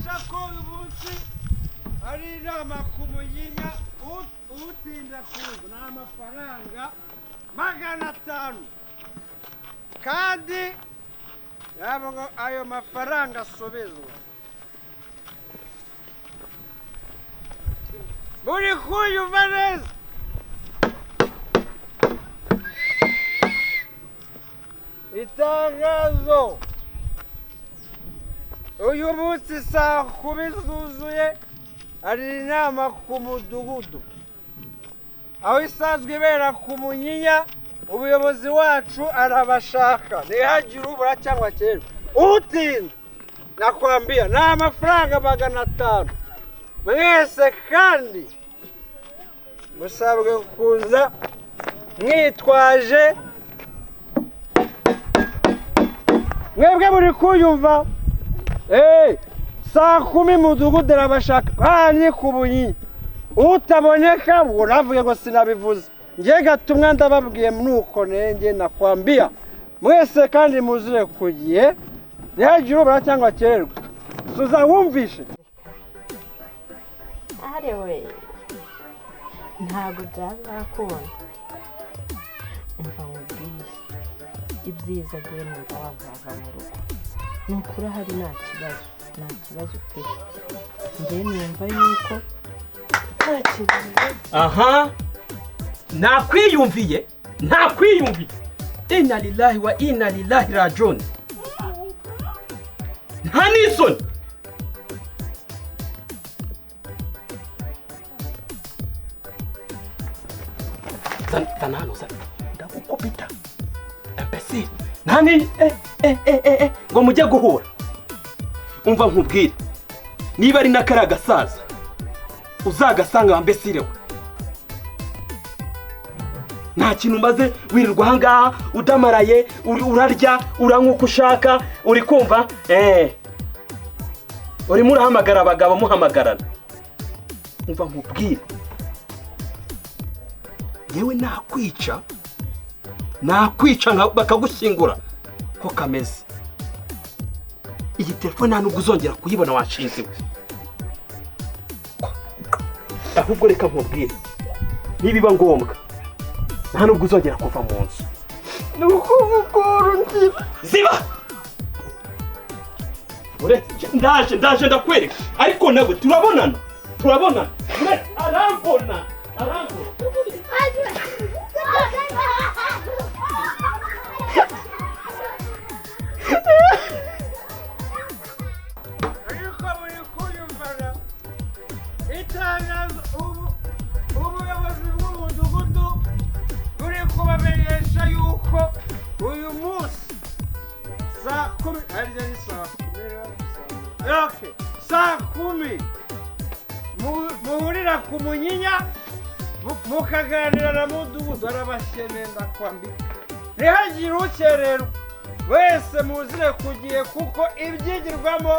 Ndabamenyesha ko uyu munsi hari inama ku Munyinya, utinda kuza ni amafaranga 500, kandi ntabwo ayo mafaranga asubizwa. Muri kuyumva neza? Itangazo: uyu munsi saa 10 zuzuye hari inama ku mudugudu, aho isanzwe ibera ku Munyinya. Ubuyobozi wacu arabashaka, ntihagire ubura cyangwa akererwa. Utinda, nakwambia, ni amafaranga 500. Mwese kandi musabwe kuza mwitwaje. Mwebwe muri kuyumva? Saa 10 mudugudu arabashaka hanye ku Munyinya. Utaboneka ubwo navuge ngo sinabivuze. Ngiye gatumwa, ndababwiye nuko nenge nakwambia. Mwese kandi muzire ku gihe, ntihagire ubura cyangwa akererwa. Suza, wumvishe? Arewe, ntabwo byazakunda. Umva nkubwiye, ibyiza agiye numva wazava mu rugo. Ni ukuri ahari nta kibazo, nta kibazo pe. Njye numva yuko nta kibazo. Aha, nakwiyumviye, nakwiyumviye. Inna lillahi wa inna ilaihi rajiun. Nta n'isoni. Zana hano, zana, ndagukubita, imbécile. Nta ni ngo mujye guhura. Umva nkubwire, niba ari n'akari agasaza uzagasanga wa imbécile we. Nta kintu umaze, wirirwa ahangaha udamaraye, urarya, uranywa uko ushaka, uri kumva urimo urahamagara abagabo muhamagarana. Umva nkubwire, yewe, nakwica, nakwica bakagushyingura ko kameze. Iyi telefone nta nubwo uzongera kuyibona, washinze we. Ahubwo reka nkubwire, nibiba ngombwa nta nubwo uzongera kuva mu nzu. Ni ukubukura ngira. Ziba! Uretse ndaje, ndaje ndakwereka. Ariko nawe turabonana, turabonana. Uretse arambona, arambona. Ariko muri kuyumvana? Itangazo: ubu ubuyobozi bw'umudugudu buri kubamenyesha yuko uyu munsi saa 10, harya ni saa 10? Okay, saa 10 muhurira ku Munyinya, mukaganira na mudugudu. Arabakene, ndakwambika, ntihagire ukererwa. Wese muzire ku gihe, kuko ibyigirwamo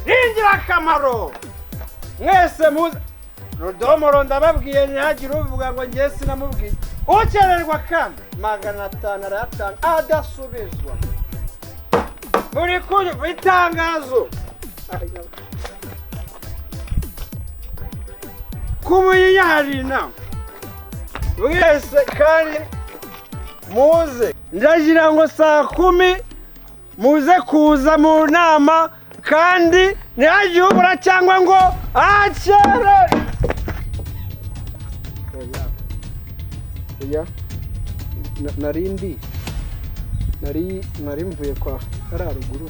ni ingirakamaro. Mwese muze. Rudomoro, ndababwiye, ntihagire uvuga ngo ngiye sinamubwiye. Ukererwa kandi 500 arayatanga adasubizwa. Muri kunyumva itangazo? Ku Munyinya hari inama, mwese kandi muze. Ndagira ngo saa 10 muze kuza mu nama, kandi ntihagire ubura cyangwa ngo akere. Oya, oya, nari ndi nari mvuye kwa hariya ruguru,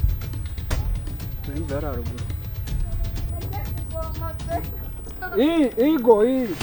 nari mvuye hariya ruguru. Igo iyi.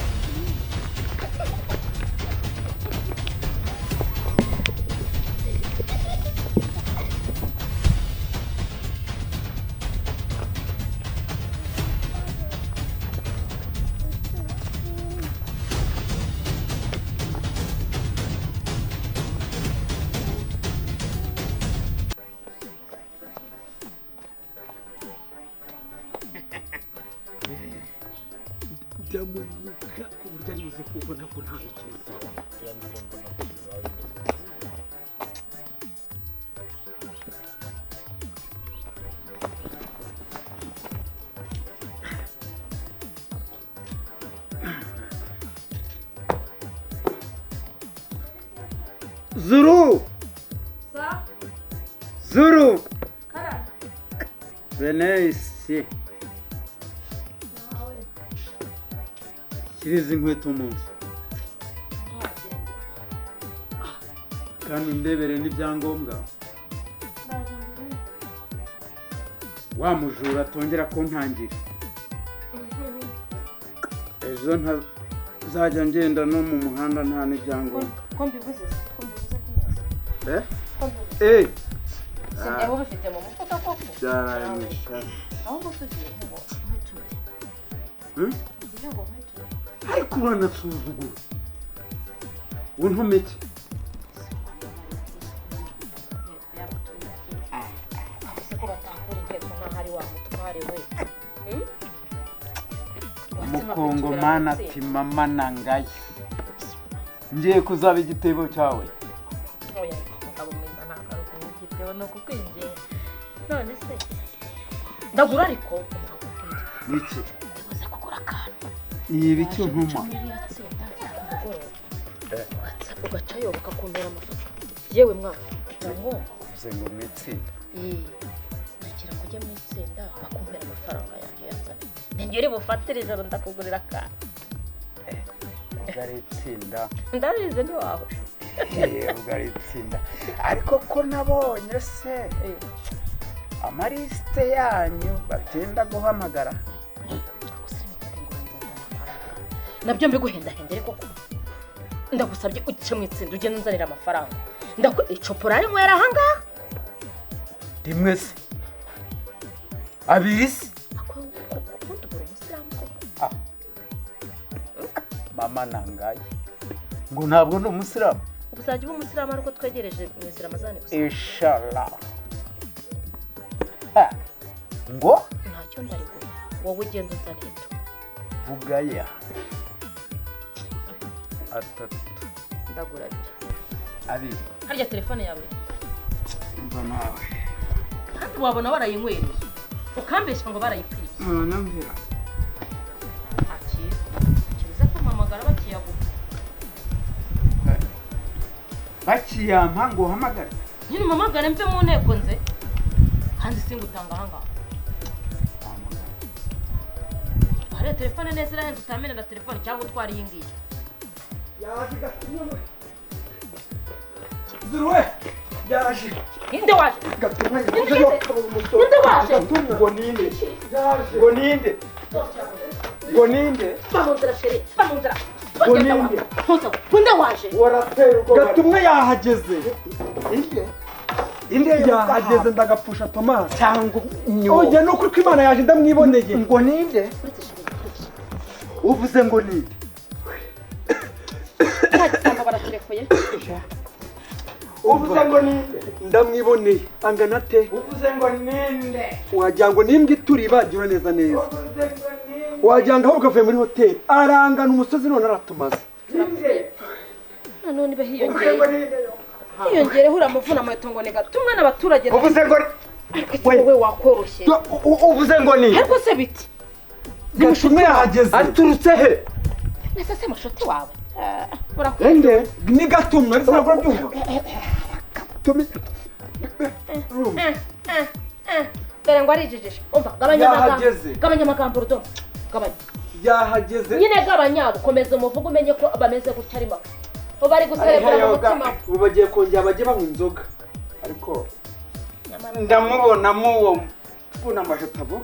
Ndamunuka ku buryo ari buze kubona ko nta mikino. Zuru. Sa. Zuru. Kara. Venez ici. Shyira izi nkweto mu nzu. Kandi ndebere n'ibyangombwa. Wa mujura atongera kuntangira. Ejo ntazajya ngenda no mu muhanda nta n'ibyangombwa. Ko mbivuze se? Ko mbivuze ko Eh? Eh. Sinjye ubifite mu mufuka koko. Byaraye mu ishati. Ahubwo tugiye ngo nkweture. Ngiye ngo nkweture. Ariko uranasuzugura. Untume iki? Ko batakura inkweto nkaho ari wa mutware we. Umukongomani ati mama nangaye. Ngiye kuzaba igitebo cyawe. Oya, umugabo mwiza ntabwo ari ukuba igitebo ni ukukwinginga. None se ndagura ariko Niki? Ndibuze kugura akantu. Ni ibiki untuma? Ugaca yoboka kumpera amafoto. Yewe mwana, ngo uvuze ngo mu itsinda. Nagira ngo ujye mu itsinda bakumpera amafaranga yanjye yanzanye. Ningere bufatire ijoro ndakugurira akantu. Ubwo ari itsinda. Ndabizi ntiwahusha. Ubwo ari itsinda. Ariko ko nabonye se amalisite yanyu batinda guhamagara. Nabyo mbiguhendahenda ariko ko ndagusabye uce mu itsinda ugende unzanira amafaranga. Ndako icopora ari nywera aha ngaha. Rimwe se abiri se ubundi ugura umusilamu koko. Mama nangaye ngo ntabwo ndi umusilamu. Uzajya uba umusilamu ariko twegereje mu Ramazani gusa. Inshallah. Ngo ntacyo ndarigura wowe ugenda unzanira ibyo. Vugaya atatu ndagura abiri. Abiri. Harya telefone yawe mva nawe. Kandi wabona barayinywereye ukambeshya ngo barayikwiye. Nambwira. Akira kibuze kumpamagara bakiyaguha. Bakiyampa ngo uhamagare. Nyine umpamagare mve mu nteko nze kandi singutanga aha ngaha. Hariya telefone neza irahenze utamenera telefone cyangwa utwara iyi ngiyi. Yaje gatumwe. Zuru we. Yaje. Ninde waje? Gatumwe. Ninde waje? Ngo ninde? Ngo ninde? Ngo ninde? Bamunzira chérie, bamunzira. Ngo ninde? Ninde waje? Waratera ubwoba. Gatumwe yahageze. Inde? Inde yahageze ndagapfusha Thomas. Cyangwa nyo. Oya no kuri Imana yaje ndamwiboneye. Ngo ninde? Uvuze ngo ninde? Nta baraterekuye. Uvuze ngo ninde? Ndamwiboneye. Angana te? Uvuze ngo ninde? Wagira ngo nimbwa ituribagira neza neza. Wagira ngo ahubwo avuye muri hoteli. Arangana umusozi none aratumaze. None bahiyongeye. Hiyongereho uramuvuna amato ngo ni gatumwe n'abaturage. Uvuze ngo wowe wakoroshye. Uvuze ngo ninde? Ariko se biti. Gatumwe yahageze. Aturutse he? Nese se mushuti wawe. Ende ni gatumwe ariko ntabwo urabyumva. Dore ngo arijijisha. Umva gabanya amagambo. Gabanya amagambo rudomo. Gabanya. Yahageze. Nyine gabanya ukomeza umuvugo umenye ko bameze gutya arimo. Ubu bari guserebura mu mutima. Ubu bagiye kongera bajye banywa inzoga. Ariko ndamubonamo uwo mvuna amajotabo.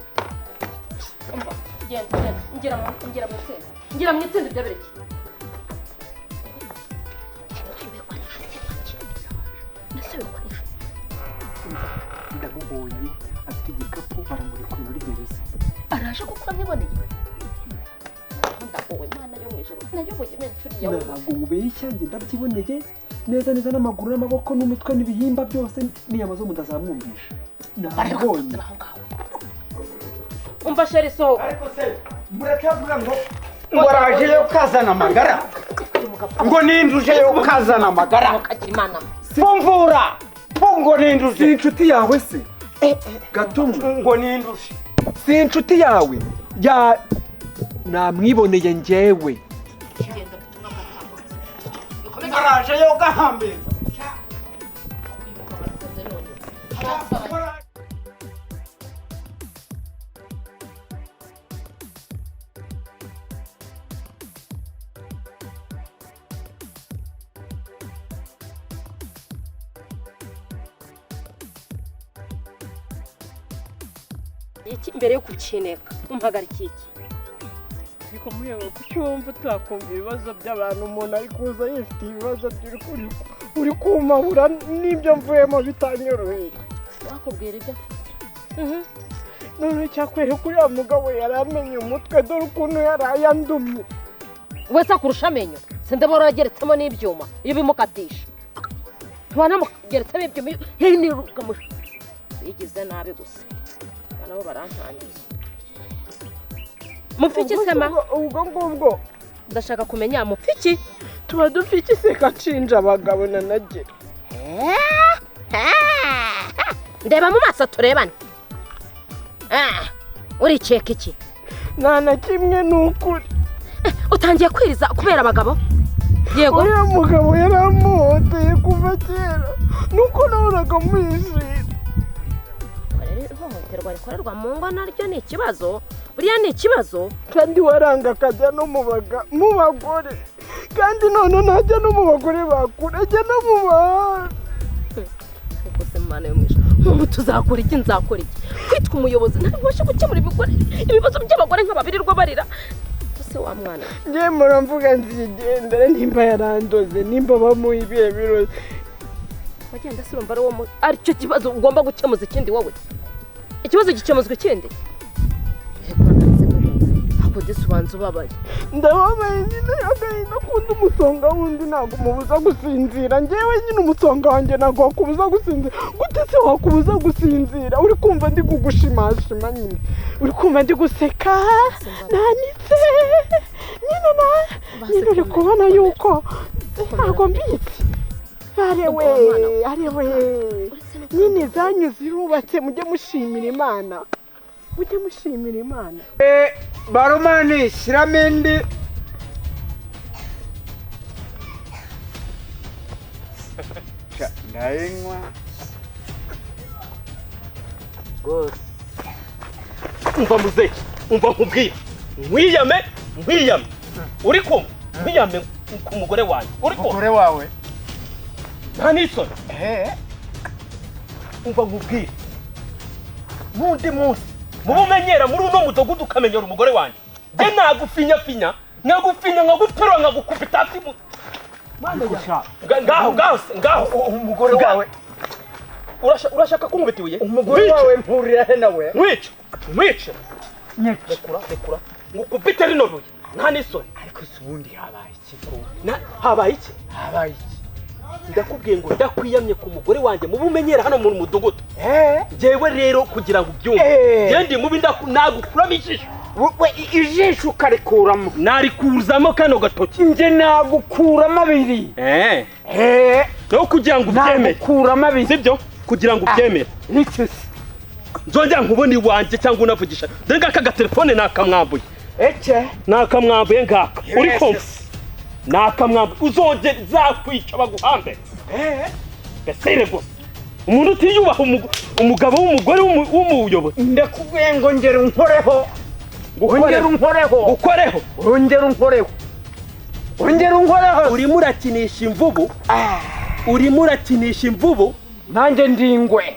Umva genda genda ngira mu itsinda. Ngira mu itsinda ibyo bireke. Ndamubonye afite igikapu baramurekuye muri gereza. Araje kuko amwiboneye. Ndagowe Mana yo mu ijuru nayoboye imfuri yawe. Ntabwo ubeshya njye ndabyiboneye neza neza n'amaguru n'amaboko n'umutwe n'ibihimba byose n'inyama zo mu nda zamwumvisha. Nabonye. Umva chérie sohoka. Ariko se muracyavuga ngo ngo araje yo kazana amagara. Ngo ninduje yo kazana amagara. Ukagira Imana. Mvura. Ngo ninduje. Si inshuti yawe se? Gatumwe. Ngo ninduje. Si inshuti yawe. Ya namwiboneye njyewe. Araje yo gahambira. Iki mbere yo kukineka umpagarika iki? Ariko muyewe kuki wumva utakumva ibibazo by'abantu? Umuntu ari kuza yifitiye ibibazo by'uri uri kumabura n'ibyo mvuyemo bitanyoroheye. Wakubwira ibyo afite. None cyakwereka uriya mugabo yari amenye umutwe, dore ukuntu yari ayandumye. Wese akurusha amenyo, sindabora yageretsemo n'ibyuma iyo bimukatisha. Ntwanamugeretsemo ibyuma iyo bigize nabi gusa. Nabo barantangiye. Mupfiki sema ubwo ngubwo ndashaka kumenya mupfiki. Tuba dupfiki se kacinja abagabo na nage. Ndeba mu maso turebane. Urikeka iki? Nta na kimwe nukuri. Utangiye kwiriza kubera abagabo? Yego. Uriya mugabo yaramuhoteye kuva kera, nuko nahoraga mwishira. Ihohoterwa rikorerwa mu ngo naryo ni ikibazo, buriya ni ikibazo. Kandi waranga akajya no mu bagore, kandi none ntajya no mu bagore bakure, ajya no mu bantu. Imana yo mwisha, nk'ubu tuzakora iki? Nzakora iki? Kwitwa umuyobozi ntabwo ubasha gukemura ibibazo by'abagore nk'ababirirwa barira. Ese wa mwana ngiye muramvuga nzigendere, nimba yarandoze, nimba bamuha ibihe biroze. Wagenda se urumva ari wo aricyo kibazo ugomba gukemuza ikindi wowe? Ikibazo gikemuzwa ikindi? Ako disi ubanza ubabaye. Ndababaye nyine, agahinda kundi umusonga wundi ntabwo umubuza gusinzira. Njyewe nyine umusonga wanjye ntabwo wakubuza gusinzira. Gute se wakubuza gusinzira? Uri kumva ndi kugushimashima nyine, uri kumva ndi guseka nanitse nyine na nyine, uri kubona yuko ntabwo mbitse. Arewe arewe nyine zanyu zirubatse, mujye mushimira Imana, mujye mushimira Imana. Barumani shyiramo indi. Ndayinywa rwose. Umva muzehe, umva nkubwire, nkwiyame nkwiyame, uri kumva? Nkwiyame ku mugore wanjye, uri kumva? Umugore wawe nta n'isoni. Umva nkubwire, n'undi munsi mubumenyera muri uno mudugudu ukamenyera umugore wanjye, njye nagufinyafinya, nkagufinya nkaguterura nkagukubita hasi. Ngaho ngaho ngaho umugore wawe urashaka kunkubita ibuye? Umugore wawe mpurira he nawe? Nkwice nkwice, rekura rekura ngukubite rino buye, nta n'isoni. Ariko se ubundi habaye iki? Habaye iki? Habaye iki? Ndakubwiye ngo ndakwiyamye ku mugore wanjye mubumenyera hano mu mudugudu. Njyewe rero kugira ngo ubyumve, njye ndi mubi, nagukuramo ijisho. We ijisho ukarikuramo? Narikuzamo kano gatoki. Njye nagukuramo abiri. No kugira ngo ubyemere. Nagukuramo abiri. Sibyo? Kugira ngo ubyemere. Niki se? Nzongera nkubona iwanjye cyangwa unavugisha. Dore ngaka agatelefone nakamwambuye. Eke? Nakamwambuye ngaka. Uri kumva? Nakamwambuye. Uzongera zakwica baguhambe. Gasere gusa. Umuntu utiyubaha umugabo w'umugore w'umuyobozi. Ndakubwiye ngo ngera unkoreho. Ongera unkoreho. Gukoreho. Ongera unkoreho. Ongera unkoreho. Urimo urakinisha imvubu. Urimo urakinisha imvubu. Nanjye ndi ingwe.